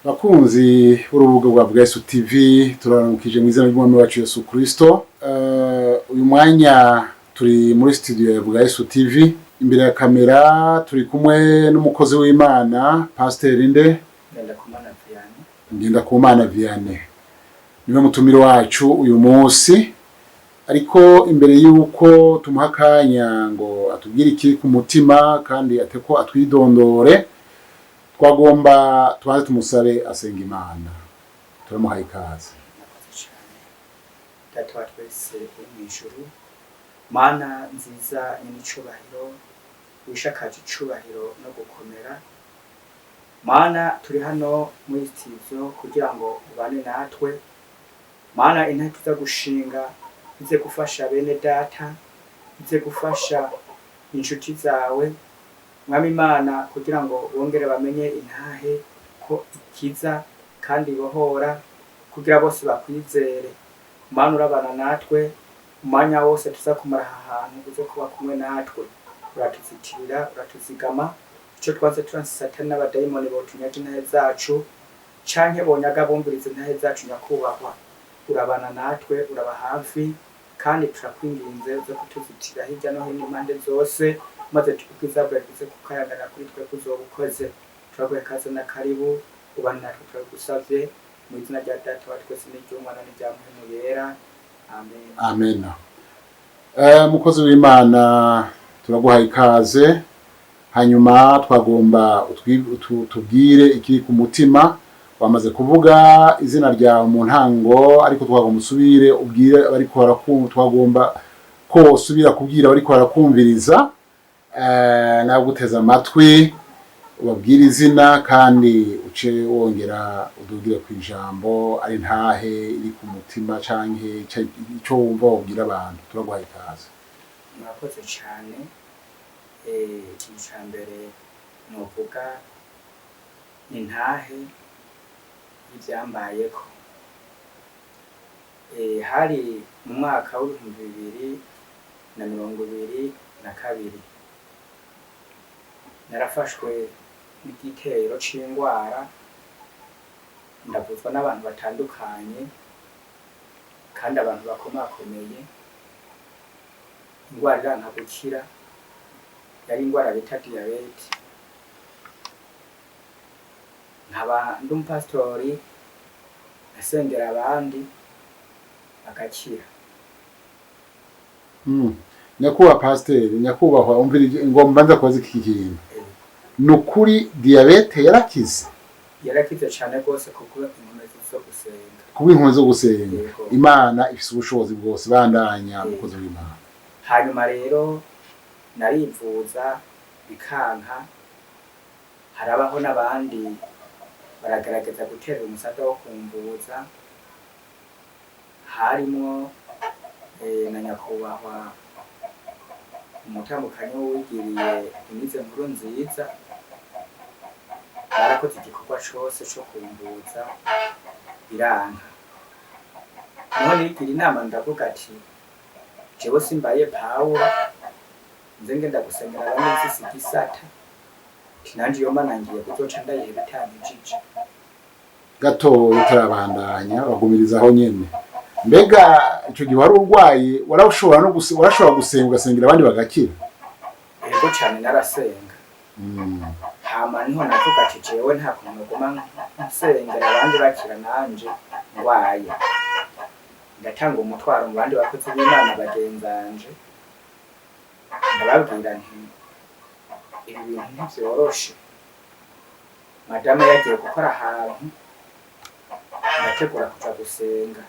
Bakunzi b'urubuga rwa Bwa Yesu TV, turaramukije mu izina ry'Umwami wacu Yesu Kristo. Uyu mwanya turi muri studio ya Bwa Yesu TV, imbere ya kamera turi kumwe n'umukozi w'Imana, Pasteur Inde. Ngendakumana Vianney. Ngendakumana Vianney niwe mutumire wacu uyu munsi. Ariko imbere y'uko tumuha akanya ngo atubwire ikiri ku mutima kandi ateko atwidondore, twagomba tubanze tumusabe asenga Imana. Turamuhaye ikaze. Murakoze cyane. Data wa twese uri mu ijuru, Mana nziza nyenicubahiro, wishakaje icubahiro no gukomera, Mana, turi hano muri studio kugira ngo ubane natwe. Mana, intahe tuza gushinga ize gufasha bene data, ize gufasha inshuti zawe, Mwami Imana, kugira ngo bongere bamenye intahe ko ikiza kandi ibohora, kugira bose bakwizere. Mana, urabana natwe umwanya wose tuza kumara aha hantu, uze kuba kumwe natwe, uratuzitirira, uratuzigama. Ico twanze turanse Satani n'abadayimoni botunyaga intahe zacu canke bonyaga bumviriza intahe zacu. Nyakubahwa, urabana natwe, uraba hafi, kandi turakwinginze uze kutuzitira hirya no hino, impande zose, maze ubwiza bwawe buze kukayangana kuri twe kuzoba ukoze. Turaguhe kaze na karibu, ubane natwe, turagusavye mu izina rya Data wa twese n'iry'Umwana n'irya Mpwemu Yera, amen. Amen. Mukozi w'Imana, turaguhaye ikaze. Hanyuma twagomba tubwire ikiri ku mutima. Wamaze kuvuga izina ryawe mu ntango, ariko twagomba usubire ubwire abariko barakumva, twagomba ko usubira kubwira abariko barakumviriza naguteze amatwi, ubabwire izina kandi uce wongera udugire ku ijambo ari ntahe iri ku mutima canke ico wumva wobwira abantu. Turaguhaye ikaze. Murakoze cyane. Ikintu cya mbere novuga ni ntahe y'ivyambayeko. Hari mu mwaka w'2022, narafashwe n'igitero c'ingwara, ndavuzwa n'abantu batandukanye kandi abantu bakomakomeye. Ingwara iranka gukira, yari ingwara bita diyabete. Nkaba ndi umupasitori, asengera abandi bagakira. Nyakubahwa pasiteri, nyakubahwa, umvira, ngomba mbanza kubaza iki kintu. Ni ukuri diyabete yarakize? Yarakize cyane rwose kuko inkomezi zo gusenga. Kuba inkomezi zo gusenga. Yego. Imana ifise ubushobozi bwose. Bandanya, mukozi w'Imana. Hanyuma rero narivuza bikanka, harabaho n'abandi baragerageza gutera umusaga wo kumvuza, harimwo na nyakubahwa umutambukanyi w'uwigiriye Denise Nkuru Nziza. Barakoze igikorwa cose co kumvuza, biranka. Niho nigira inama, ndavuga ati: "Jewe simbaye Pawulo, nze ngenda gusengera abandi mfise igisata, ati nanje iyo Mana ngiye kuzoca ndayiheba itankijije." Gato utarabandanya, bagumiriza aho nyene. Mbega ico gihe wari urwaye, warashobora no warashobora gusenga, ugasengera abandi bagakira? Yego cane, narasenga. Hama niho navuga ati: "Jewe nta kuntu noguma nsengera abandi bakira nanje ngwaye." Ndatanga umutwaro mu bandi bakozi b'Imana bagenzanje, ndababwira nti: "Ibi bintu ntivyoroshe." Madame yagiye gukora ahantu, ndategura kuja gusenga,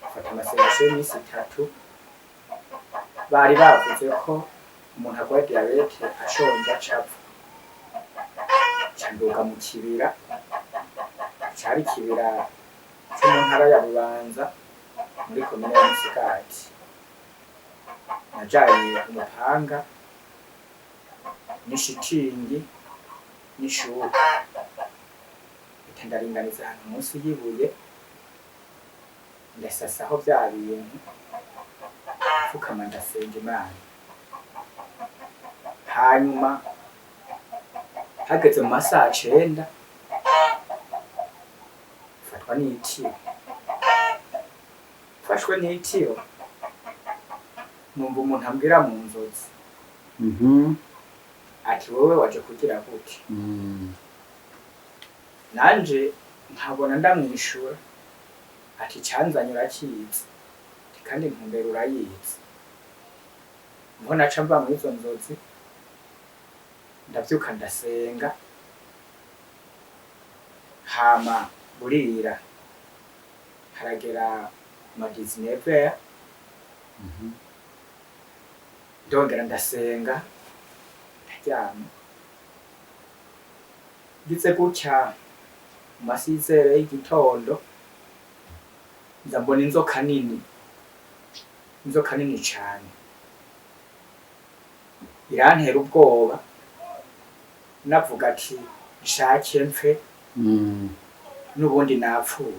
mfata amasengesho y'iminsi 3. Bari bavuze ko umuntu arwaye diyabete ashonje acapfa. Nca mu kibira, cari ikibira co mu ntara ya Bubanza, muri komine ya Musigati. Najanye umupanga n'ishitingi n'ishuka, mpita ndaringaniza ahantu munsi y'ibuye, ndasasaho vya bintu, mfukama ndasenga Imana. Hanyuma hageze mu masaha 9 Mfatwa n'itiro, mfashwe n'itiro numva umuntu ambwira mu nzozi ati wowe waje kugira gute? Nanje nkabona ndamwishura ati icanzanye urakizi, ati kandi intumbero urayizi. Niho naca mva muri izo nzozi, ndavyuka ndasenga, hama burira haragera ma 19, ndongera ndasenga, ndaryama. Ngize gutya mu masizere y'igitondo, nza mbona inzoka nini, inzoka nini cane, irantera ubwoba. Navuga ati nshake mpfe, n'ubundi napfuye.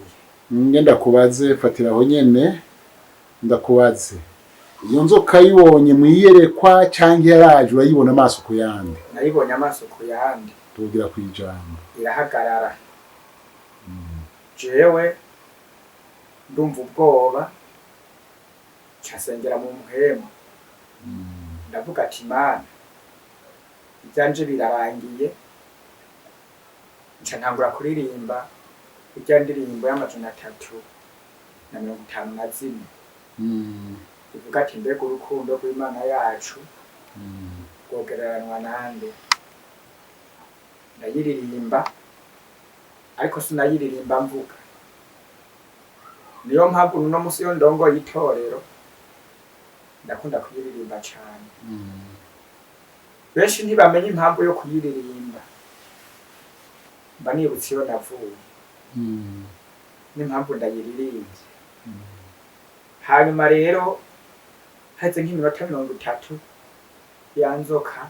Nge ndakubaze, fatira aho nyene ndakubaze: iyo nzoka yibonye mwiyerekwa canke yaraje urayibona amaso ku yandi? Nayibonye amaso ku yandi. Tugira kwijambo. Irahagarara, jewe ndumva ubwoba, ncasengera mu mpwemu, ndavuga ati Mana, ivyanje birarangiye. Nca ntangura kuririmba irya ndirimbo y'354 ivuga ati mbega urukundo rw'Imana yacu rwogereranwa nande? Ndayiririmba, ariko sinayiririmba mvuga. Niyo mpamvu uno musi iyo ndongoye itorero ndakunda kuyiririmba cane. Benshi ntibamenya impamvu yo kuyiririmba. Mba nibutse iyo navuye n'impamvu ndayiririmbye. Hanyuma rero haheze nk'iminota 30, ya nzoka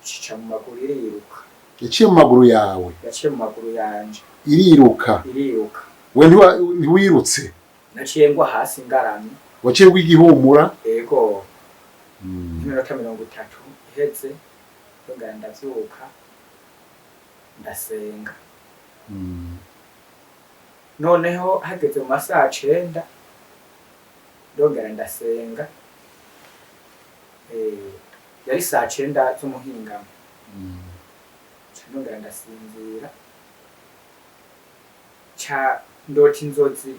ica mu maguru iriruka. Yaciye mu maguru yawe? Yaciye mu maguru yanje. Iriruka? Iriruka. We ntiwirutse? Naciye ngwa hasi ngaramye. Waciye rw'igihumura? Ego. Nk'iminota 30 iheze, ndongera ndavyuka, ndasenga. Noneho hageze mu masaha 9, ndongera ndasenga. Yari saa 9 z'umuhingamo. Nca ndongera ndasinzira, ca ndota inzozi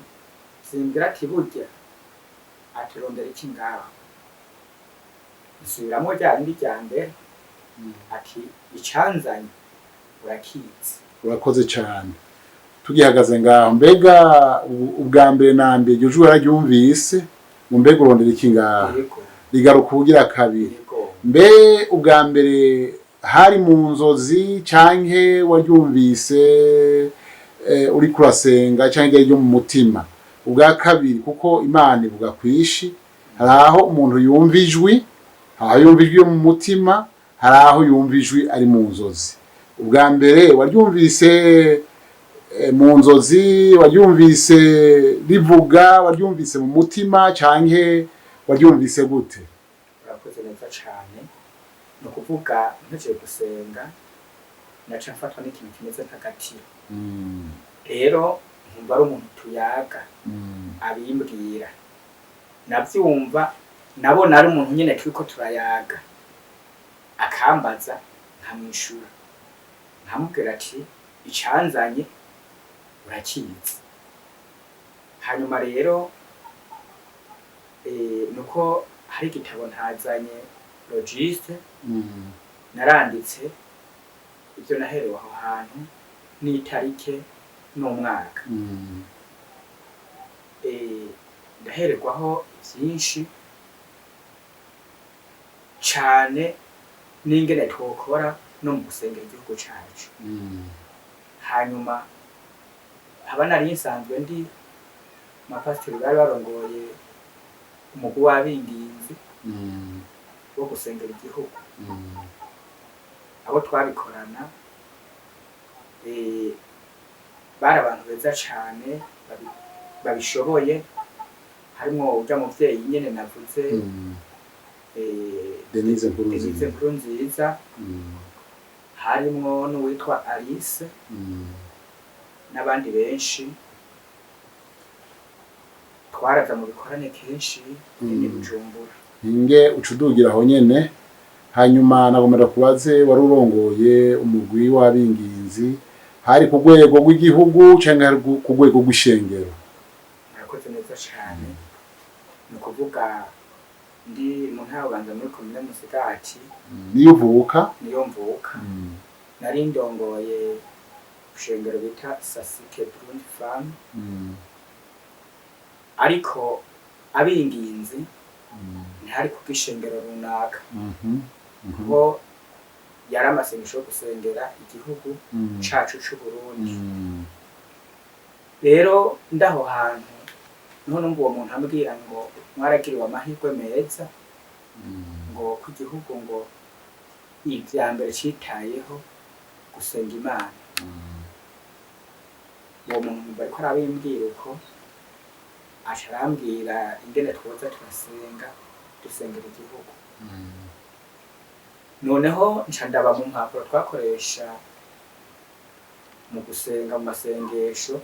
zimbwira ati burya aturondera iki ngaho? Nsubiramwo rya rindi rya mbere ati icanzanye urakizi. Urakoze cyane. Tugihagaze ngaho, mbega ubwa mbere na mbere iryo jwi wararyumvise ngo mbega urondera iki ngaho? Yego. Rigaruka ubugira kabiri? Yego. Mbe ubwa mbere hari mu nzozi canke waryumvise uriko urasenga, canke ryari ryo mu mutima ubwa kabiri? Kuko Imana ivuga kwishi, hari aho umuntu yumva ijwi, hari aho yumva ijwi yo mu mutima, hari aho yumva ijwi ari mu nzozi. Ubwa mbere waryumvise mu nzozi, waryumvise rivuga, waryumvise mu mutima, canke waryumvise gute? Urakoze neza cane. Ni ukuvuga ntejeje gusenga, naca mfatwa n'ikintu kimeze nk'agatiro. Rero nkumva ari umuntu tuyaga abimbwira. Navyumva nabona ari umuntu nyene turiko turayaga, akambaza nkamwishura, nkamubwira ati icanzanye urakizi. Hanyuma rero nuko hari igitabo ntazanye, registre, naranditse ibyo naherewe aho hantu n'itarike n'umwaka. Ndahererwaho vyinshi cane n'ingene twokora no mu gusengera igihugu cacu. Hanyuma haba nari nsanzwe ndi mapasiteri bari barongoye umugwi w'abinginzi wo gusengera igihugu. Abo twabikorana bari abantu beza cane babishoboye, harimwo urya muvyeyi nyene navuze, Denise Denise Nkurunziza. Nkurunziza. Harimwo n'uwitwa Alice n'abandi benshi. Twaraza mu bikorane kenshi ni Bujumbura. Inge ucudugira aho nyene. Hanyuma nagomera kubaze, wari urongoye umugwi w'abinginzi, hari ku rwego rw'igihugu canke hari ku rwego rw'ishengero? Murakoze neza cane. Ni ukuvuga ndi mu ntara Bubanza, muri komine Musigati. Niyo uvuka? Niyo mvuka. Nari ndongoye urushengero bita Sasike Burundi Farm, ariko abinginzi ntihari ku bw'ishengero runaka, kuko yari amasengesho yo gusengera igihugu cacu c'Uburundi. Rero ndaho hantu niho numva uwo muntu ambwira ngo mwaragiriwe amahirwe meza, ngo ku gihugu ngo ivya mbere citayeho gusenga Imana. Uwo muntu bariko arabimbwira uko, aca arambwira ingene twoza turasenga, dusengera igihugu. Noneho nca ndaba mu mpapuro twakoresha mu gusenga mu masengesho,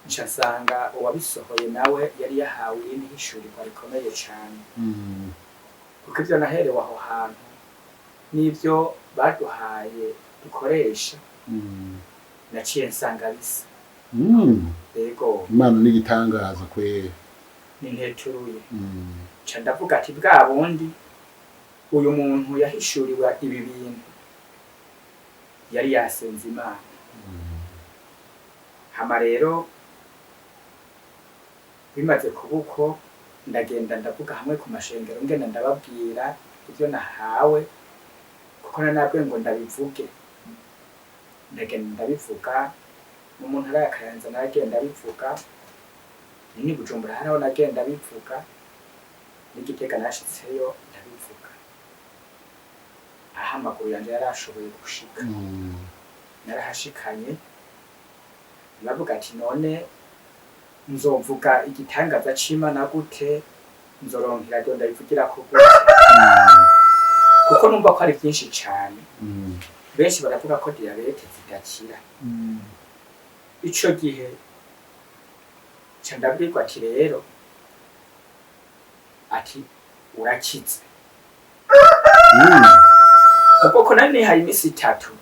nca nsanga uwabisohoye nawe yari yahawe irindi hishurirwa rikomeye cane, kuko ivyo naherewe aho hantu n'ivyo baduhaye dukoresha, naciye nsanga bisa. Yego. Imana n'igitangaza kwera. Ninteturuye. Nca ndavuga ati bwa bundi uyu muntu yahishuriwe ibi bintu yari yasenze Imana. Hama rero bimaze kuba uko, ndagenda ndavuga hamwe ku mashengero, ngenda ndababwira ibyo nahawe, kuko nanabwe ngo ndabivuge. Ndagenda ndabivuga no mu ntara ya Kayanza, naragenda bivuga ni Bujumbura, hariho nagenda bivuga n'Igitega, nashitseyo ndabivuga aho amaguru yanje yari ashoboye gushika. Narahashikanye, ndavuga ati none nzovuga igitangaza c'Imana gute? Nzoronka iradiyo ndabivugirako gute? Kuko numva ko ari byinshi cane. Benshi baravuga ko diyabete zidakira. Ico gihe ca ndabwirwa ati rero, ati urakize. Ubwo ko nari nihaye iminsi 3,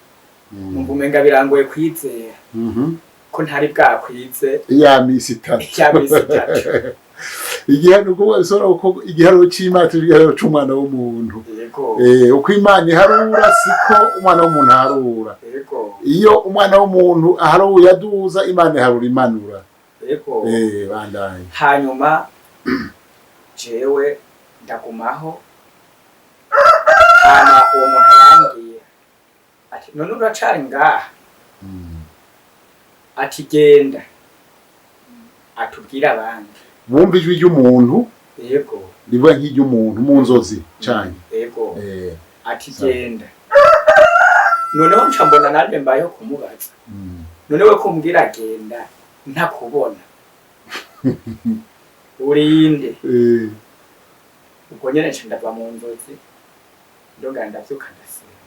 numva umenga birangoye kwizera ko ntari bwakwize ya misi 3. Ya misi 3. Igiharuro bisora uko igiharuro c'Imana turi igiharuro c'umwana w'umuntu. Yego. Uko Imana iharura siko umwana w'umuntu aharura. Yego. Iyo umwana w'umuntu aharuye aduza, Imana iharura imanura. Yego. Bandanye. Hanyuma jewe ndagumaho. Hama uwo muntu arambwira ati none uracari ngaha? Ati genda atubwire abandi. Bumva ijwi ry'umuntu? Yego. Rivuga nk'iry'umuntu mu nzozi cane? Yego. Ati genda. Noneho nca mbona nanjye mbayeho kumubaza, none we kumbwira genda ntakubona, urinde? Ubwo nyene nca ndava mu nzozi, ndongera ndavyuka, ndasenga.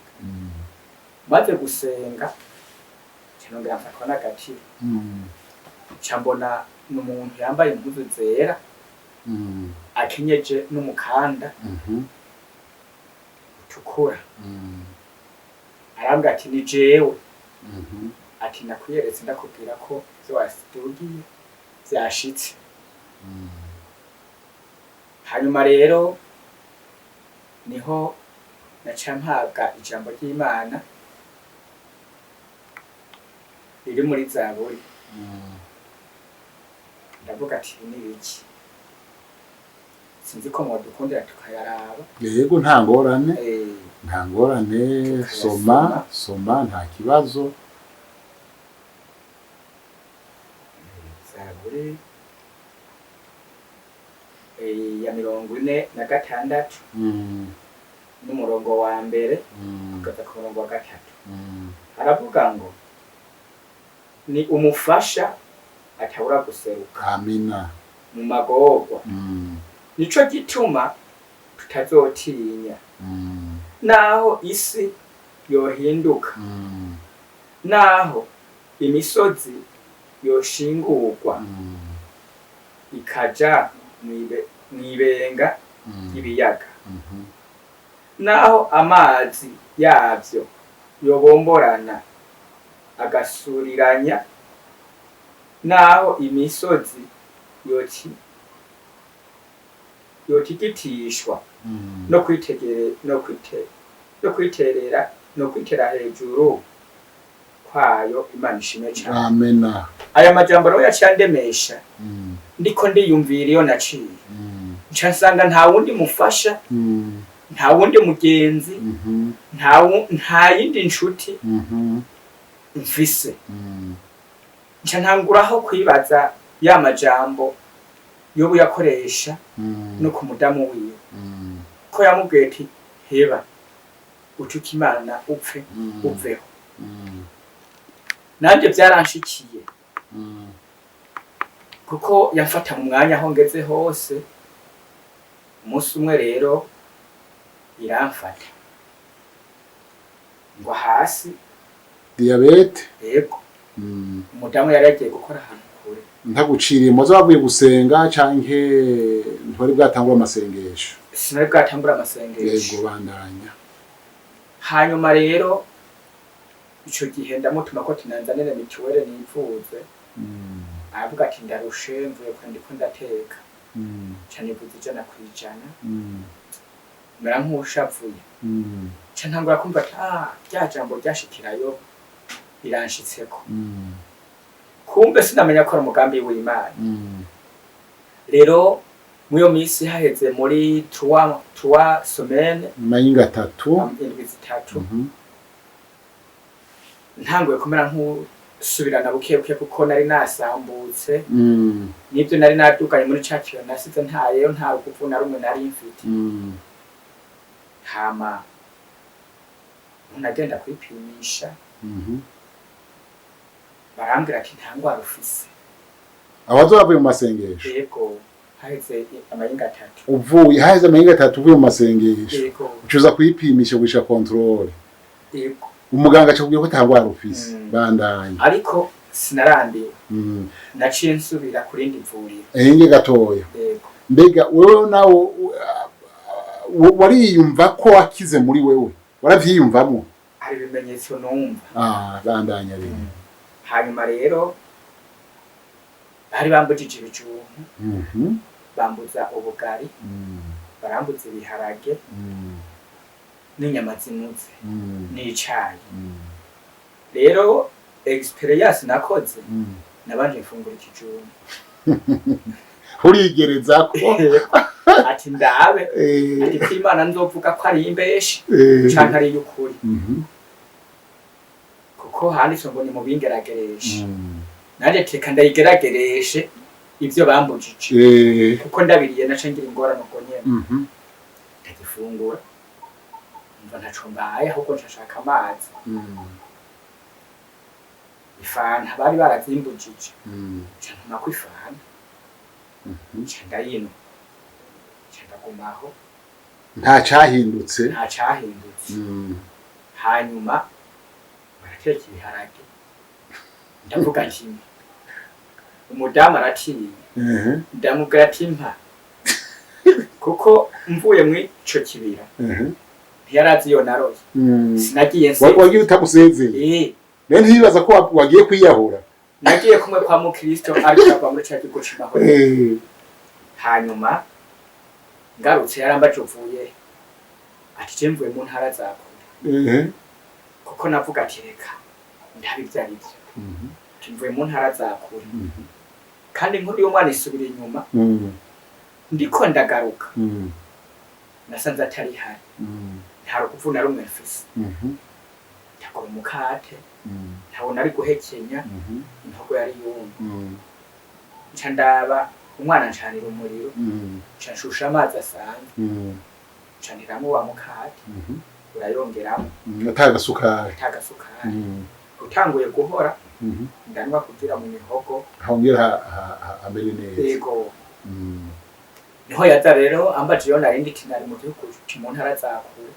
Maze gusenga nca nongera mfatwa n'agatiro. Nca mbona ni umuntu yambaye impuzu zera, akenyeje n'umukanda utukura. Arambwira ati ni jewe. Ati nakwiyeretse ndakubwira ko ivyo wasidugiye vyashitse. Hanyuma rero niho naca mpabwa ijambo ry'Imana riri muri Zaburi. Ndavuga ati ibi ni ibiki? Sinzi ko mwodukundira tukayaraba. Yego, nta ngorane. Nta ngorane. Tukayasoma. Soma, soma, nta kibazo. Zaburi ya 46 n'umurongo wa mbere kugeza ku murongo wa gatatu. Aravuga ngo ni umufasha atabura guseruka Amina. mu magorwa. Nico gituma tutazotinya, naho isi yohinduka, naho imisozi yoshingurwa. Ikaja mw'ibenga ry'ibiyaga, naho amazi yavyo yobomborana agasuriranya, naho imisozi yotigitishwa no kwitegere no kwite no kwiterera no kwitera hejuru kwayo. Imana ishimwe cyane. Amena. Aya majambo rero yaciye andemesha. Ndiko ndiyumvira iyo naciye, nca nsanga nta wundi mufasha, nta wundi mugenzi, nta yindi nshuti mfise. Nca ntanguraho kwibaza ya majambo yobu yakoresha no ku mudamu wiwe, ko yamubwiye ati: "Heba utuke Imana upfe, uveho." Nanjye byaranshikiye, kuko yamfata mu mwanya aho ngeze hose. Umunsi umwe rero iramfata ngo hasi. Diyabete? Yego. Umudamu yari yagiye gukora ahantu kure. Ntaguciriye, muze wavuye gusenga canke ntwari bwatangura amasengesho? Sinari bwatangura amasengesho. Yego, bandanya. Hanyuma rero ico gihe ndamutuma ko tinanzanire mituwele nivuze. Aravuga ati: "Ndarushe, mvuye kure, ndiko ndateka." Ca nivuza 100%. Mera nk'uwushavuye. Ca ntangura kumva ati: "Ah, rya jambo ryashikirayo riranshitseko." Kumbe sinamenya ko ari umugambi w'Imana. Rero muri iyo minsi haheze muri 3 semaines, mayinga atatu, indwi 3, ntanguye kumera nk'usubirana buke buke, kuko nari nasambutse. N'ibyo nari naduganye muri ca kiyo nasize ntayeyo, nta ruguvu na rumwe nari mfite. Hama nagenda kwipimisha, barambwira ati: "Nta ngwara ufise." Abazo bavuye mu masengesho? Yego, haheze amayinga 3. Uvuye, haheze amahinga 3 uvuye mu masengesho? Yego. Ucuza kwipimisha gushika contrôle? Yego. Umuganga acakubwira ko ata ngwara ufise? Mm. Bandanya. Ariko sinarambiwe. Naciye nsubira ku rindi vuriro. Enge gatoya. Yego. Mbega wewe nawe wariyumva ko wakize muri wewe, waravyiyumvamwo? Hari ibimenyetso numva. Ah, bandanya rero. Hanyuma rero bari bambujije ibijumbu, bambuza ubugari, barambuza ibiharage n'inyama zinuze n'icayi. Rero expérience nakoze, nabanje mfungura ikijumbu. Urigereza ko? Ati ndabe, ati ko Imana nzovuga ko ari imbeshi canke ari iy'ukuri, kuko handitswe ngo nimubingeragereshe. Nanjye teka ndayigeragereshe ivyo bambujije, kuko ndabiriye naca ngira ingorane ubwo nyene. Ndagifungura, umva ntaco mbaye, ahubwo nshashaka amazi. Ifanta bari barazimbujije, nca ntumako ifanta, nca ndayinwa, nca ndagumaho. Nta cahindutse? Nta cahindutse. Hanyuma barateka ibiharage, ndavuga nti mpa. Umudamu aratinya. Ndamubwira ati: "Mpa," kuko mvuye muri ico kibira ntiyarazi iyo naroye. Sinagiye nse. Wagiye utagusezeye? Eh. Rero ntibibaza ko wagiye kwiyahura? Nagiye kumwe kwa mukristo, ariko ava muri ca gihugu c'amahoro. Hanyuma ngarutse yarambaje: "Uvuye?" Ati: "Je mvuye mu ntara za kure." Kuko navuga ati: "Reka ndabe ibyo ari byo." Ati: "Mvuye mu ntara za kure." Kandi inkuru y'umwana isubira inyuma. Ndiko ndagaruka, nasanze atari hari. Nta rukuvu na rumwe mfise. Ndagura umukate. Ntabona ari guhekenya. Impogo yari yumye. Nca ndaba umwana, ncanira umuriro, nca nshusha amazi asanzwe, ncaniramo wa mukate, urayongeramo. Ata gasukari? Ata gasukari. Utanguye guhora, ndanywa kugira mu mihogo hongera hamere neza. Yego. Niho yaza rero ambaje iyo narindi, iti nari mu gihugu mu ntara za kure,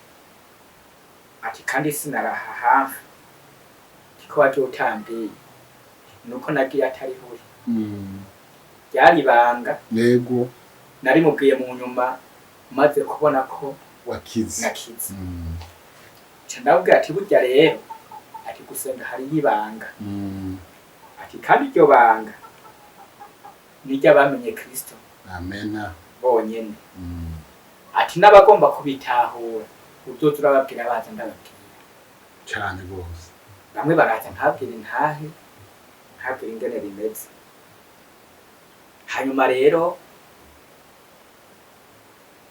ati kandi sinaraha hafi, tiko waje utambwiye, nuko nagiye atari huri. Ryari ibanga. Yego. Narimubwiye mu nyuma maze kubona ko wakize. Nakize. Nca ndababwira ati burya rero, ati gusenga hariyo ibanga, ati kandi iryo banga niryo abamenye Kristo Amena. bonyene, ati n'abagomba kubitahura uzoza urababwira baza ndababwira. Cyane rwose. Bamwe baraza nkabwira intahe, nkabwira ingene bimeze. Hanyuma rero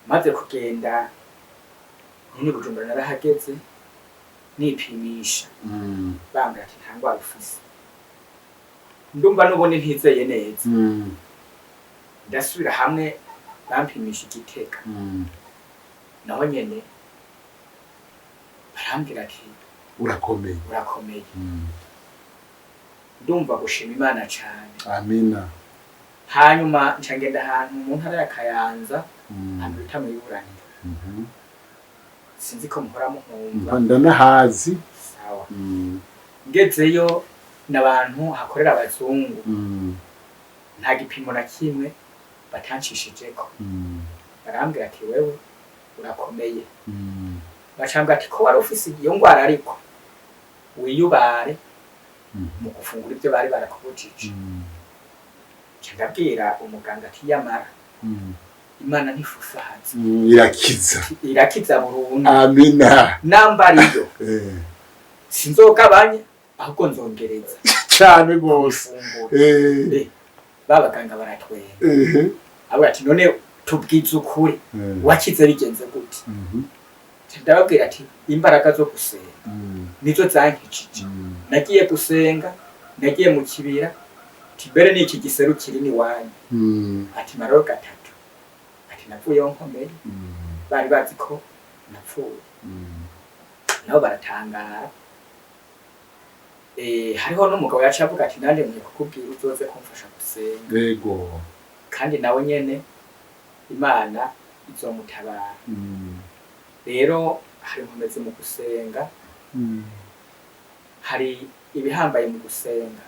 maze kugenda nyine Bujumbura, narahageze nipimisha, bambwira ati nta ndwara ufise. Ndumva n'ubundi ntizeye neza. Ndasubira hamwe bampimisha i Gitega, naho nyene barambwira ati urakomeye. Urakomeye. Ndumva gushima Imana cane. Amina. Hanyuma nca ngenda ahantu mu ntara ya Kayanza, ahantu bita mw'iburaniro. Sinzi ko muhora muhumva. Ndanahazi. Sawa. Ngezeyo n'abantu hakorera abazungu, nta gipimo na kimwe batancishijeko. Barambwira ati wewe urakomeye. Bacambwira ati ko wari ufise iyo ngwara ariko wiyubare mu gufungura ibyo bari barakubujije. Nca ndabwira umuganga ati yamara Imana ntifufahaza. Irakiza. Irakiza burundu. Amina. Namba ariyo, sinzogabanya ahubwo nzongereza Cyane rwose. ifunguro. Ba baganga baratwenga. Avuga ati none tubwize ukuri, wakize bigenze gute? Nca ndababwira ati imbaraga zo gusenga nizo zankijije. Nagiye gusenga, nagiye mu kibira, ati mbere niki giseru kiri iwanyu, ati maroro gatatu, ati navuyeho nkomeye. Bari bazi ko napfuye. Nabo baratangara. Hariho n'umugabo yaciye avuga ati nanjye nkwiye kukubwira uzoze kumfasha gusenga. Kandi nawe nyene Imana izomutabara. Rero hari inkomezi mu gusenga, hari ibihambaye mu gusenga.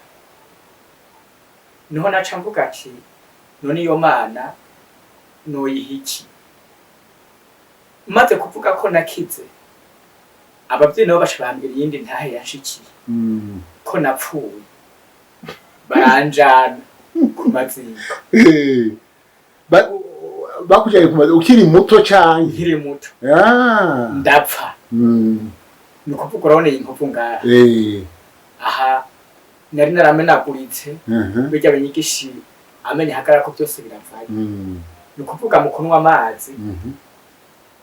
Niho naca mvuga ati none iyo Mana noyiha iki? Maze kuvuga ko nakize, abavyeyi nabo baca bambwira iyindi ntahe yanshikiye, ko napfuye baranjana ku maziko. Bakujanye ku ukiri muto canke? Nkiri muto. Ndapfa. Ni ukuvuga urabona iyi nkovu ngaha, aha nari naramenaguritse. Birya binyigishi amenye hagarara ko byose biravayo. Ni ukuvuga mu kunywa amazi,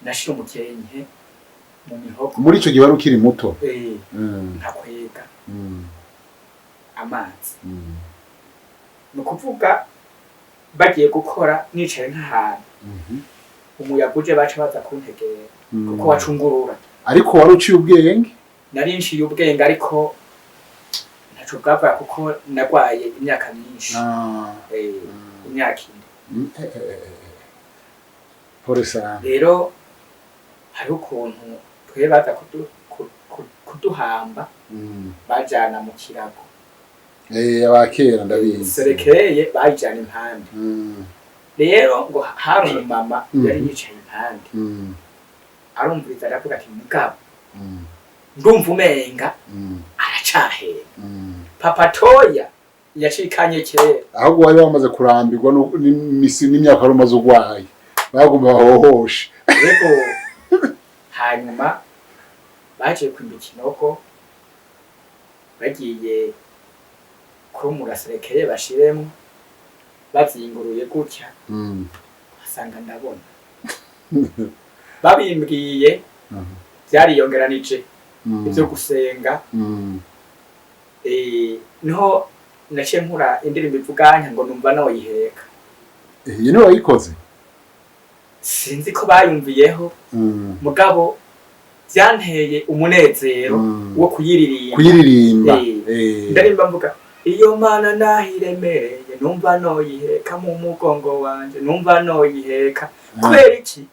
nashira umukenke mu mihogo. Muri ico gihe wari ukiri muto? Eh, nkakwega amazi. Ni ukuvuga bagiye gukora nicaye nk'ahantu, umuyaga uje baca baza kuntegera, kuko wacungurura. Ariko wari uciye ubwenge? Nari nciye ubwenge ariko ntaco bwavuga kuko nagwaye imyaka myinshi. Imyaka 4. Pole sana. Rero hariho ukuntu twe baza kuduhamba, bajana mu kirago. Abakera ndabizi. Cercueil bayijana impande. Rero ngo hari umumama yari yicaye impande, arumviriza aravuga ati mugabo ndumva umenga aracahera. Papa toya yacikanye kera. Ahubwo wari wamaze kurambirwa n'imisi n'imyaka wari umaze urwaye, bagomba bahohoshe. Yego. Hanyuma baje kwimba ikinogo, bagiye kurumura cercueil bashiremo, bazinguruye gutya, basanga ndabona. Babimbwiye, byariyongeranije ibyo gusenga. Niho naciye nkura indirimbo ivuganya ngo numva noyiheka. Iyi niwe wayikoze? Sinzi ko bayumviyeho, mugabo byanteye umunezero wo kuyiririmba. Kuyiririmba. Ndarimba mvuga iyo Mana nahiremereye numva noyiheka mu mugongo wanje, numva noyiheka. Kubera iki?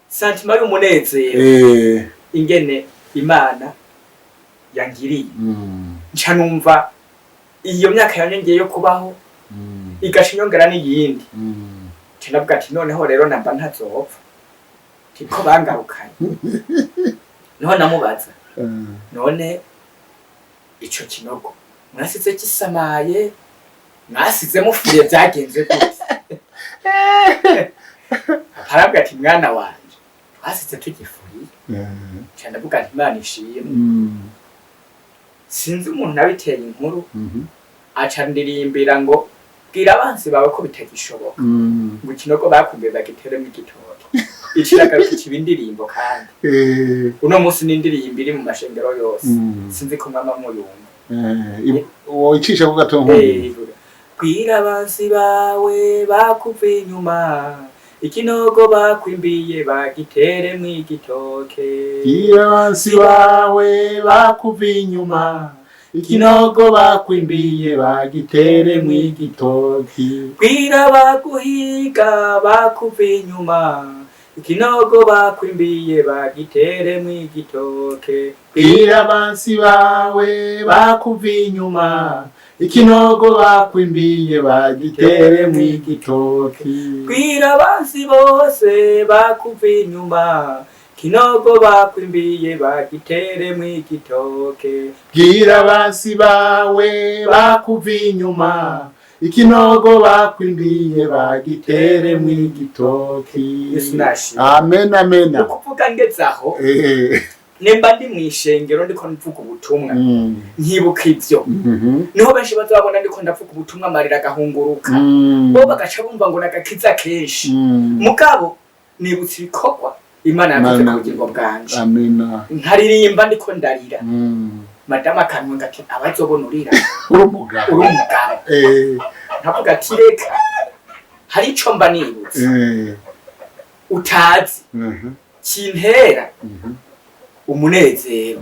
Sentiment y'umunezero, ingene Imana yangiriye. Nca numva iyo myaka yanyongeye yo kubaho. Igaca inyongera n'iyindi. Nca ndavuga ati noneho rero namba ntazopfa tiko bangarukanye. Niho namubaza, none ico kinogo mwasize gisamaye, mwasize mufuriye, byagenze gute? Arambwira ati mwana wanje, twasize tugifuriye. Nca ndavuga nti Imana ishimwe. Sinzi umuntu nabiteye inkuru, aca ndirimbira ngo bwira abansi bawe ko bitagishoboka, ngo ikinogo bakumbuye bagiteremo igitoki. Iciragaruka kiba indirimbo, kandi uno munsi ni indirimbo iri mu mashengero yose. Sinzi ko mwama muyumva. Woyicisha ku gato nkumva. Ivuga, bwira abansi bawe bakuva inyuma, ikinogo bakwimbiye bagiteremwo igitoke. Bwira abansi bawe bakuva inyuma, ikinogo bakwimbiye bagiteremwo igitoki. Bwira baguhiga bakuva inyuma, ikinogo bakwimbiye bagiteremwo igitoke. Bwira abansi bawe bakuva inyuma, ikinogo bakwimbiye bagiteremwo igitoki. Bwira abansi bose bakuva inyuma, ikinogo bakwimbiye bagiteremwo igitoke. Bwira abansi bawe bakuva inyuma, ikinogo bakwimbiye bagiteremwo igitoki. Yesu nashimwe. Amen, amen. Ni ukuvuga ngeze aho, nimba ndi mw'ishengero ndiko mvuga ubutumwa, nkibuka ivyo, niho benshi bazabona ndiko ndavuga ubutumwa amarira agahunguruka, bo bagaca bumva ngo nagakiza kenshi. Mugabo nibutse ibikorwa Imana yakoze ku bugingo bwanje, Amina. nkaririmba ndiko ndarira. Madamu akanwenga ati abazobona urira, Uri umugabo. Uri umugabo. Nkavuga ati reka, hari ico mba nibutse utazi, kintera umunezero,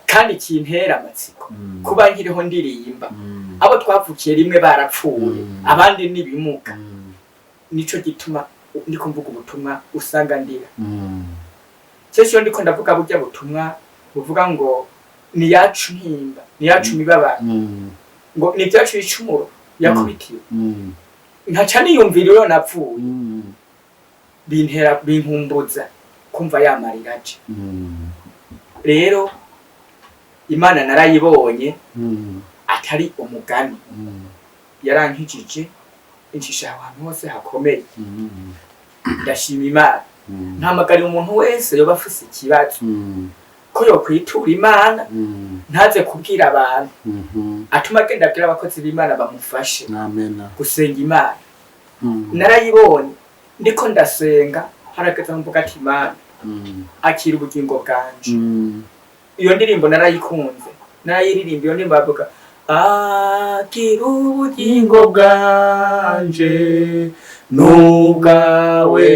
kandi kintera amatsiko, kuba nkiriho ndirimba, abo twavukiye rimwe barapfuye, abandi n'ibimuga. Nico gituma ndiko mvuga ubutumwa usanga ndira. Kenshi iyo ndiko ndavuga burya butumwa buvuga ngo ni yacu ntimba, ni yacu mibabaro, ngo ni ibyacu ibicumuro yakubitiwe, nkaca niyumvira iyo napfuye, bintera binkumbuza kumva yamarira aje. Rero Imana narayibonye, atari umugani. Yarankijije, incisha ahantu hose hakomeye. Ndashima Imana. Mpamagarira umuntu wese yoba afise ikibazo ko yokwitura Imana, ntaze kubwira abantu, atuma agenda abwira abakozi b'Imana bamufashe Amena. gusenga Imana. Narayibonye ndiko ndasenga, harageze mvuga ati Imana, akira ubugingo bwanje. Iyo ndirimbo narayikunze, narayiririmba. Iyo ndirimbo bavuga akira ubugingo Ingo bwanje n'ubwawe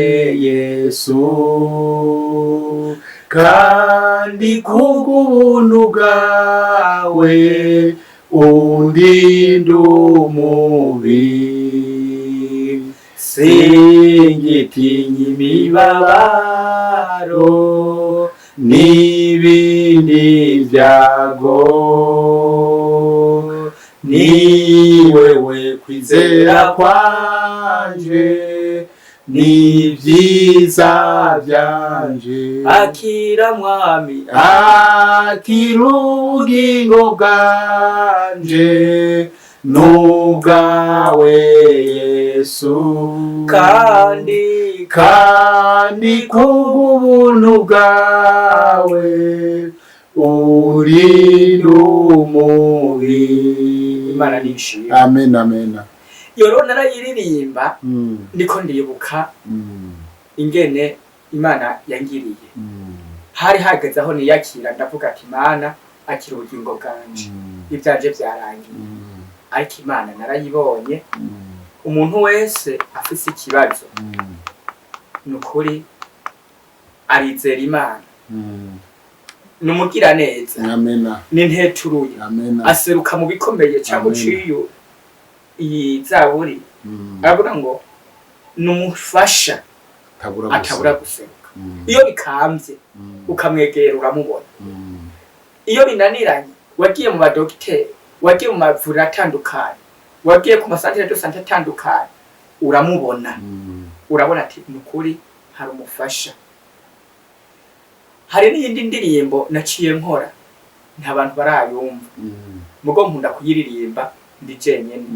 Yesu, kandi kubw'ubuntu bwawe undinde umubi, singitinya imibabaro n'ibindi byago, ni wewe kwizera kwanje n'ibyiza byanje. Akira Mwami. Akira ubugingo bwanje n'ubwawe Yesu, kandi kandi kubw'ubuntu bwawe urinde umubi. Imana nishimwe. Amen, amen. Iyo rero narayiririmba, ndiko ndibuka ingene Imana yangiriye. Hari hageze aho niyakira, ndavuga ati Imana, akira ubugingo bwanje, ibyanje byarangiye. Ariko Imana narayibonye. Umuntu wese afise ikibazo, ni ukuri arizera Imana, ni umugiraneza, Amena. ni nteturuye, Amena. aseruka mu bikomeye cyangwa Amen. uciye iyi zaburi, aravuga ngo ni umufasha Atabura atabura gusa. Guseruka iyo bikambye, ukamwegera uramubona. Iyo binaniranye, wagiye mu badogiteri, wagiye mu mavuriro atandukanye. Wagiye ku ma centres de santé atandukanye, uramubona, urabona ati ni ukuri hari umufasha. Hari n'iyindi ndirimbo naciye nkora, nta bantu barayumva, mugo nkunda kuyiririmba ndi jenyene.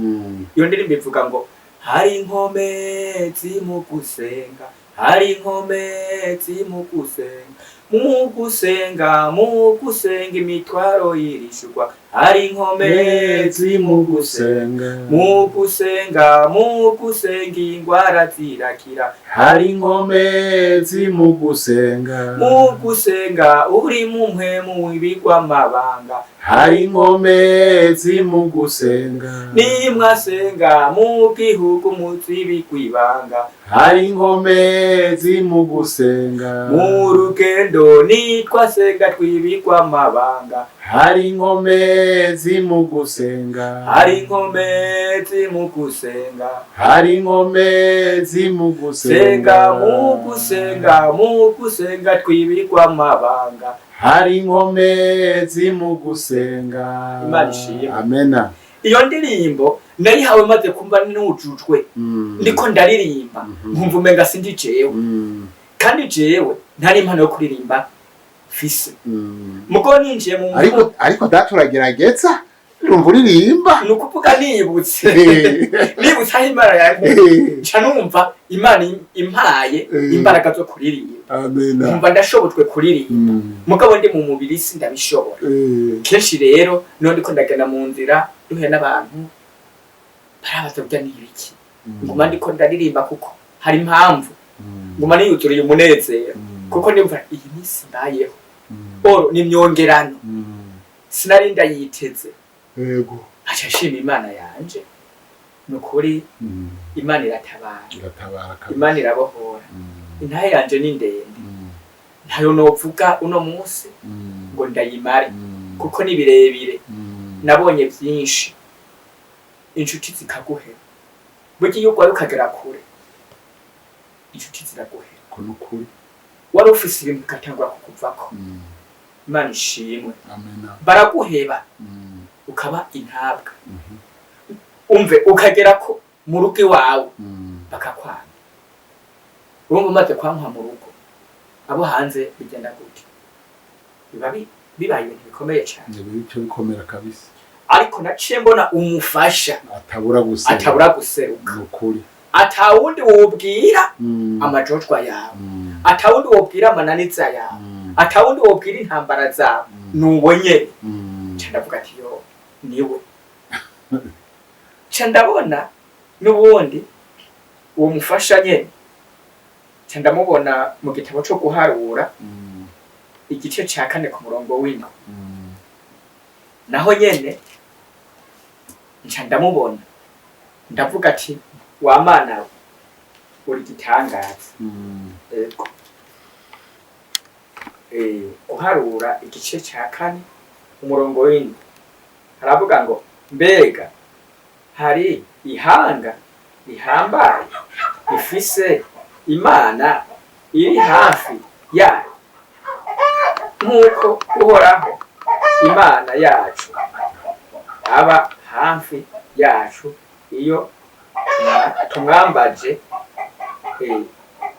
Iyo ndirimbo ivuga ngo: "Hari inkomezi mu gusenga, hari inkomezi mu gusenga, mu gusenga, mu gusenga imitwaro irishurwa, hari inkomezi mu gusenga, mu gusenga, mu gusenga ingwara zirakira, Hari inkomezi mu gusenga, mu gusenga uri mu mpwemu wibigwa amabanga, hari inkomezi mu gusenga, nimwasenga mu gihugu muzibigwa ibanga, hari inkomezi mu gusenga, mu rugendo nitwasenga twibigwa amabanga, hari inkomezi mu gusenga, hari inkomezi mu gusenga, hari inkomezi mu gusenga, senga mu gusenga, mu gusenga twibigwa amabanga." Hari inkomezi mu gusenga. Imana ishimwe. Amena. Iyo ndirimbo nayihawe maze kumva nujujwe, ndiko ndaririmba, nkumva umenga sindi jewe, kandi jewe ntari impano yo kuririmba mfise. Mugo ninjiye mu Ariko data, uragerageza, urumva uririmba. Ni ukuvuga nibutse aho Imana yankuye, nca numva Imana impaye imbaraga zo kuririmba. Amena. Nkumva ndashobojwe kuririmba. Mugabo ndi mu mubiri sindabishobora. Kenshi rero niho ndiko ndagenda mu nzira, duhuye n'abantu barabaza burya ni ibiki, nguma ndiko ndaririmba kuko hari impamvu, nguma niyuzuriye umunezero, kuko nimva iyi minsi mbayeho oro ni imyongerano, sinari ndayiteze. Aca nshima Imana yanje, ni ukuri. Imana iratabara. Iratabara kabisa. Imana irabohora. Intahe yanje ni ndende, ntayo novuga uno munsi ngo ndayimare, kuko ni birebire. Nabonye byinshi, inshuti zikaguhera. Burya iyo urwaye ukagera kure, inshuti ziraguhera. Ko nukuri. Wari ufise ibintu bigatangura kukuvako. Imana ishimwe. Amena. Baraguheba, ukaba intabwa. Umve, ukagera ko mu rugo iwawe bakakwanga. Urumva umaze kwankwa mu rugo, abo hanze bigenda gute? Biba bibaye ibintu bikomeye cyane. Ni bice bikomera kabisa. Ariko naciye mbona umufasha atabura gusenga, atabura guseruka, nukuri. Atawundi wobwira amajojwa yawe, atawundi wobwira amananiza yawe, atawundi wobwira intambara zawe, nuwo nyene. Nca ndavuga ati: "Yo, niwe." Nca ndabona n'ubundi uwo mufasha nyene, nca ndamubona mu gitabo co guharura, igice ca 4 ku murongo w'7. Naho nyene nca ndamubona, ndavuga ati: "Wa Mana we, uri gitangaza." Ego. Guharura igice ca 4 umurongo w'7 haravuga ngo: "Mbega hari ihanga rihambaye rifise Imana iri hafi yayo nk'uko Uhoraho Imana yacu aba hafi yacu iyo tumwambaje?"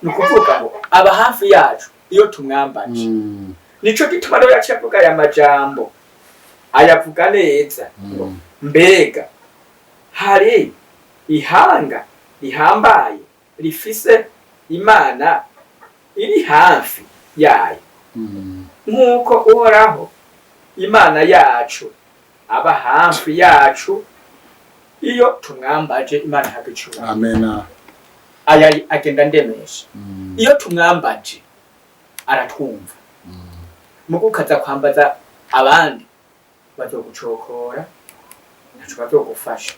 Ni ukuvuga ngo aba hafi yacu iyo tumwambaje. Nico gituma rero yaciye avuga aya majambo, ayavuga neza ngo: "Mbega hari ihanga rihambaye rifise Imana iri hafi yayo nk'uko Uhoraho Imana yacu aba hafi yacu iyo tumwambaje?" Imana ihabwa icubahiro. Amena. Aya agenda ndemesha. Iyo tumwambaje aratwumva. Mugo ukaza kwambaza abandi, bazogucokora, ntaco bazogufasha,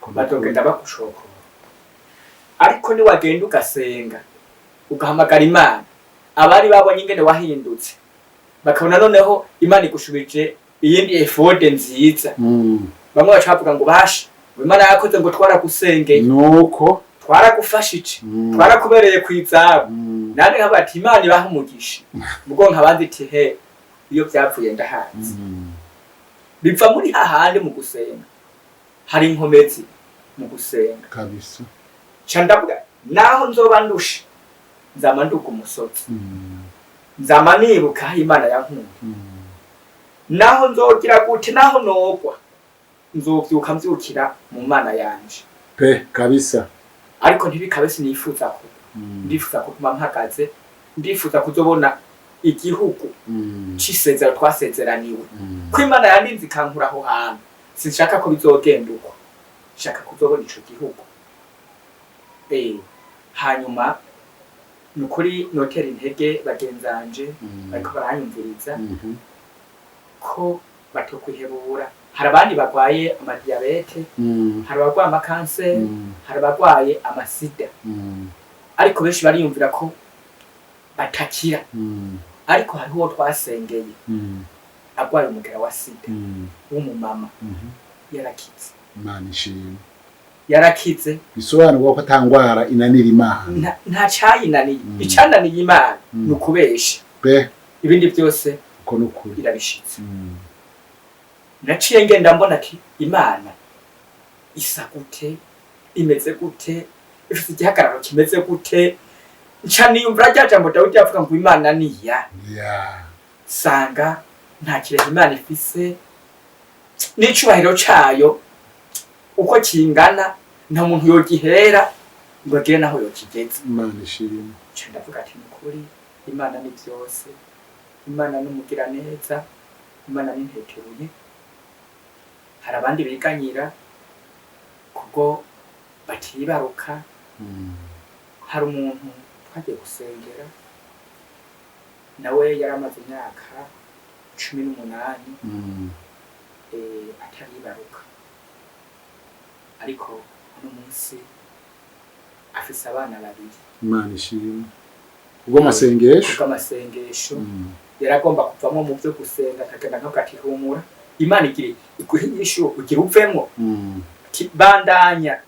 bazogenda bagucokora. Ariko niwagenda ugasenga, ugahamagara Imana, abari babonye ingene wahindutse, bakabona noneho Imana igushubije iyindi efode nziza, bamwe baca bavuga ngo: "Basha, ngo Imana yakoze, ngo twaragusengeye, Nuko twaragufashije, twarakubereye kw'izamu." Nande nkavuga ati: "Imana ibaha umugisha." Ubwo nkabanza iti: "He, iyo vyapfuye ndahazi." Biva muri hahandi mu gusenga. Hari inkomezi mu gusenga. Kabisa. Ca ndavuga, naho nzoba ndusha, nzama nduga umusozi, nzama nibuka aho Imana yankunda. Naho nzogira gute, naho nogwa, nzovyuka mvyukira mu Mana yanje. Pe, kabisa. Ariko ntibikabe, sinifuza kugwa. Ndifuza kuguma mpagaze, ndifuza kuzobona igihugu c'isezerano twasezeraniwe, ko Imana yandinze ikankura aho hantu. Sinshaka ko bizogenda uko, nshaka kuzobona ico gihugu. Hanyuma ni ukuri notera intege bagenzanje bariko baranyumviriza ko batokwihebura. Hari abandi barwaye amadiyabete, hari abarwaye amakanseri, hari abarwaye amasida, ariko benshi bariyumvira ko batakira. Ariko hariho uwo twasengeye arwaye umugera wa sida, w'umumama, yarakize. Imana ishimwe. Yarakize. Bisobanurwa ko ata ngwara inanira Imana. Nta cayinaniye. Icananiye Imana ni ukubesha. Pe. Ibindi byose Uko nukuri. irabishitse. Naciye ngenda mbona ati Imana isa gute, imeze gute, ifite igihagararo kimeze gute? Nca niyumvira rya jambo Dawidi yavuga ngo Imana niya sanga nta kirehe Imana ifise, n'icubahiro cayo uko kingana nta muntu yogihera ngo agire naho yokigeza. Imana ishimwe. Nca ndavuga ati nukuri Imana ni byose, Imana ni umugiraneza, Imana ni nteteruye. Hari abandi biganyira kubwo batibaruka. Hari umuntu twagiye gusengera, nawe yari amaze imyaka 18 ataribaruka, ariko uno munsi afise abana babiri. Imana ishimwe kubw'amasengesho. Kubw'amasengesho. Yaragomba kuvamwo mu byo gusenga, akagenda nkavuga ati humura, Imana igira iguhe inyishu, ugira uvemwo. Ati bandanya.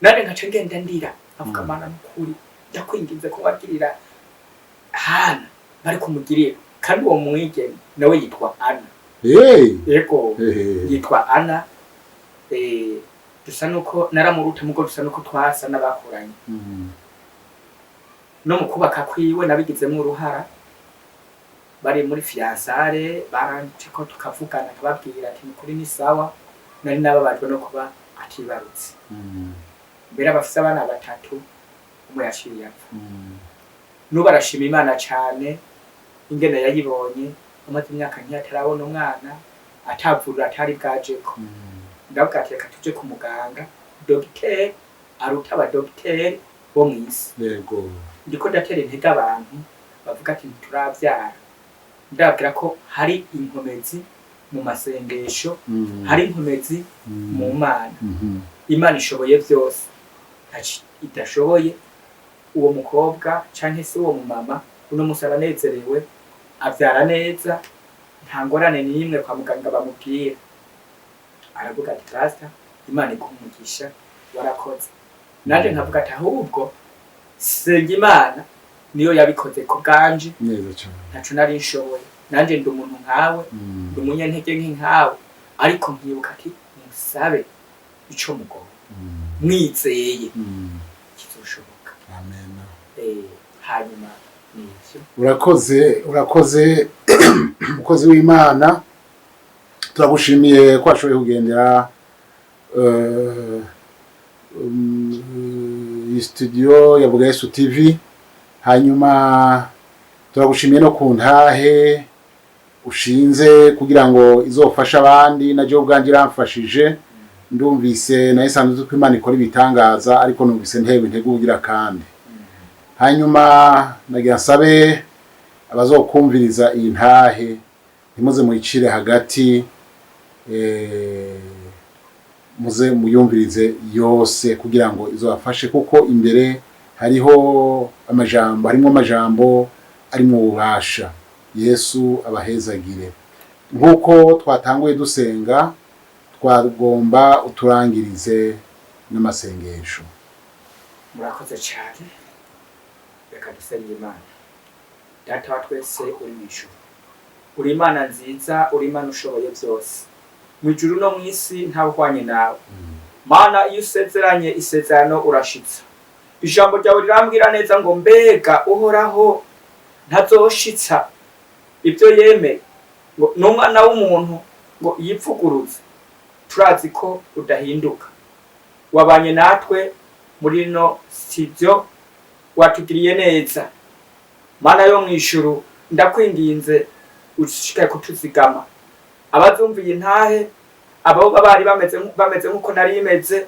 Nane nkaca ngenda ndira, avuga Mana, nukuri ndakwinginze ko wagirira Hana bari kumugirira. Kandi uwo mwigeme nawe yitwa Ana. Hey. Yego. Hey. Yitwa Ana. Dusa nuko naramuruta, mugo dusa nuko twasa n'abakoranye. No mu kubaka kwiwe nabigizemo uruhara. Bari muri fiançailles, baranje ko tukavugana, akababwira ati nukuri ni sawa, nari nababajwe no kuba atibarutse. Mbere abafise abana batatu, umwe yaciye apfa. N'ubu arashima Imana cane ingene yayibonye. Amaze imyaka nk'iyo atarabona umwana, atavurira atari bwajeko. Ndavuga ati reka tuje ku muganga, dogiteri aruta abadogiteri bo mw'isi. Ndiko ndatera intege abantu bavuga ati ntituravyara, ndababwira ko hari inkomezi mu masengesho, hari inkomezi mu Mana. Imana ishoboye byose, ntaco idashoboye. Uwo mukobwa canke se uwo mumama uno musi aranezerewe, avyara neza, nta ngorane n'imwe kwa muganga bamubwira. Aravuga ati pastor, Imana iguhe umugisha, warakoze. Nanje nkavuga ati ahubwo senga Imana, niyo yabikoze ku bwanje. Neza cyane. Ntaco nari nshoboye, nanje ndi umuntu nkawe, ndi umunyantege nke nkawe, ariko nkibuka ati musabe ico mugomba mwizeye, kizoshoboka. Amen. Hanyuma nivyo. Urakoze, urakoze umukozi w'Imana, turagushimiye ko washoboye kugendera iyi studio ya Vuga Yesu TV. Hanyuma turagushimiye no ku ntahe ushinze kugira ngo izofashe abandi. Na jewe ubwanjye iramfashije. Ndumvise nayo isanzwe ko Imana ikora ibitangaza, ariko numvise ntewe intege ugira kandi. Hanyuma nagira nsabe abazokumviriza iyi ntahe, ntimuze muyicire hagati, muze muyumvirize yose kugira ngo izobafashe, kuko imbere hariho amajambo, harimo amajambo ari mu bubasha. Yesu abahezagire. Nk'uko twatanguye dusenga, twagomba uturangirize n'amasengesho. Murakoze cyane. Reka dusenge Imana. Data wa twese uri mu ijuru, uri Imana nziza, uri Imana ushoboye byose. Mu ijuru no mu isi ntawuhwanye nawe. Mana, iyo usezeranye isezerano urashitsa. Ijambo ryawe rirambwira neza ngo mbega Uhoraho ntazoshitsa ibyo yemeye, ngo n'umwana w'umuntu ngo yipfuguruze? Turazi ko udahinduka. Wabanye natwe muri ino studio, watugiriye neza. Mana yo mu ijuru, ndakwinginze ushishikaye kutuzigama. Abazumviye intahe, abo bari bameze nk'uko nari imeze,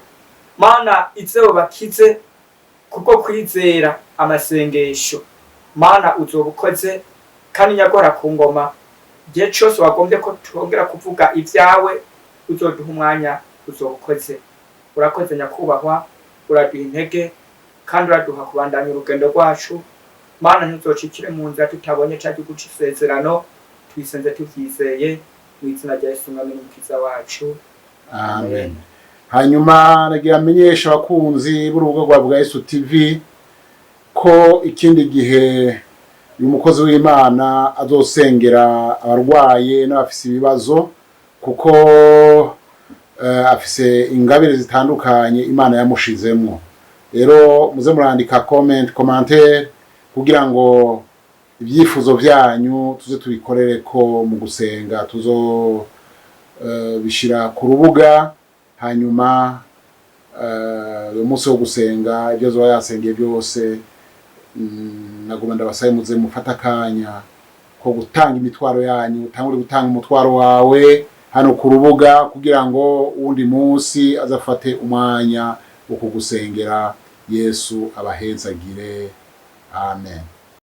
Mana, ize bakize kubwo kwizera amasengesho. Mana, uzoba ukoze. Kandi nyagora ku ngoma, igihe cyose wagombye ko twongera kuvuga ibyawe, uzoduha umwanya, uzoba ukoze. Urakoze nyakubahwa, uraduha intege kandi uraduha kubandanya urugendo rwacu. Mana, ntuzocikire mu nzira tutabonye ca gihugu c'isezerano. Twisenze tuvyizeye mu izina rya Yesu, Umwami n'Umukiza wacu. Amen. Hanyuma nagira amenyesha abakunzi b'urubuga rwa Bwa Yesu TV ko ikindi gihe uyu mukozi w'Imana azosengera abarwaye n'abafise ibibazo, kuko afise ingabire zitandukanye Imana yamushizemwo. Rero muze murandika comment, commentaire, kugira ngo ibyifuzo byanyu tuze tubikorere ko mu gusenga, tuzo bishira ku rubuga. Hanyuma uyu munsi wo gusenga, ibyo azoba yasengeye byose, nagomba ndabasabe muze mufate akanya ko gutanga imitwaro yanyu. Utangure gutanga umutwaro wawe hano ku rubuga kugira ngo uwundi munsi azafate umwanya wo kugusengera. Yesu abahezagire. Amen.